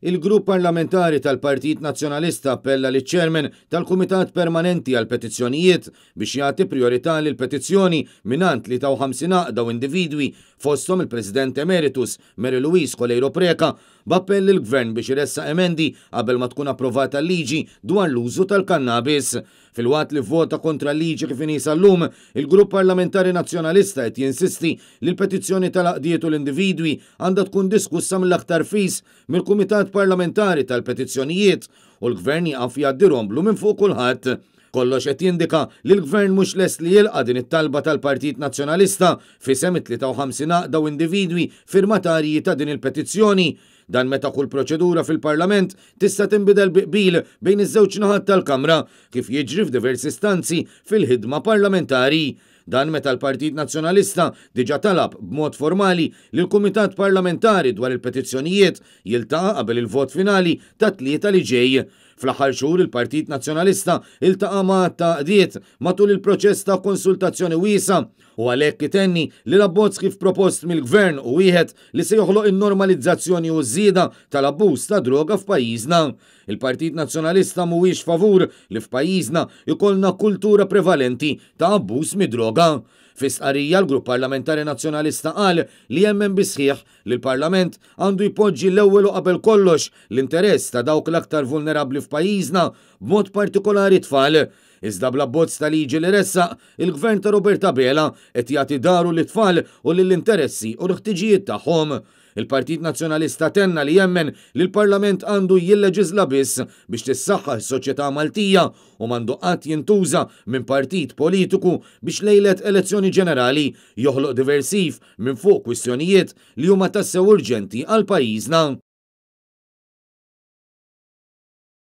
Il-Grupp Parlamentari tal-Partit Nazzjonalista appella liċ-Chairman tal-Kumitat Permanenti għall-Petizzjonijiet biex jagħti prijorità lill-petizzjoni mingħand 53 għaqda u individwi fosthom il-President Emeritus Mary Louise Coleiro Preca b'appell lill-Gvern biex iressaq emendi qabel ma tkun approvata l-liġi dwar l-użu tal-kannabis. Filwaqt li vvota kontra l-liġi kif inhi sal-lum, il-Grupp Parlamentari Nazzjonalista qed jinsisti li l-petizzjoni tal-għaqdiet u l-individwi għandha tkun diskussa mill-aktar fis mill-Kumitat Parlamentari tal-Petizzjonijiet u l-Gvern jieqaf jgħaddi romblu minn fuq kulħadd. Kollox qed jindika li l-Gvern mhux lest li jilqa' din it-talba tal-Partit Nazzjonalista f'isem it-53 għaqda u individwi firmatarji ta' din il-petizzjoni. Dan meta kull proċedura fil-Parlament tista' tinbidel bi qbil bejn iż-żewġ naħat tal-Kamra, kif jiġri f'diversi istanzi fil-ħidma parlamentari. Dan meta l-Partit Nazzjonalista diġà talab b'mod formali li l-Kumitat Parlamentari dwar il-Petizzjonijiet jiltaqa' qabel il-vot finali tat-Tlieta li ġej. Fl-aħħar xhur il-Partit Nazzjonalista ltaqa' ma' għadd ta' għaqdiet matul il-proċess ta' konsultazzjoni wiesgħa u għalhekk itenni li l-abbozz kif propost mill-Gvern hu wieħed li se joħloq in-normalizzazzjoni u ż-żieda tal-abbuż ta' droga f'pajjiżna. Il-Partit Nazzjonalista mhuwiex favur li f'pajjiżna jkollna kultura prevalenti ta' abbuż mid-droga. Fi stqarrija l-Grupp Parlamentari Nazzjonalista qal li jemmen bis-sħiħ li l-Parlament għandu jpoġġi l-ewwel u qabel kollox l-interess ta' dawk l-aktar vulnerabbli f'pajjiżna, b'mod partikolari t-tfal. Iżda bl-abbozz ta' liġi li ressaq, il-Gvern ta' Robert Abela qed jagħti dahru lit-tfal u lill-interessi u l-ħtiġijiet tagħhom. Il-Partit Nazzjonalista tenna li jemmen li l-Parlament għandu jilleġiżla biss biex tissaħħaħ is-soċjetà Maltija u m'għandu qatt jintuża minn partit politiku biex lejlet elezzjoni ġenerali joħloq diversiv minn fuq kwistjonijiet li huma tassew urġenti għal pajjiżna.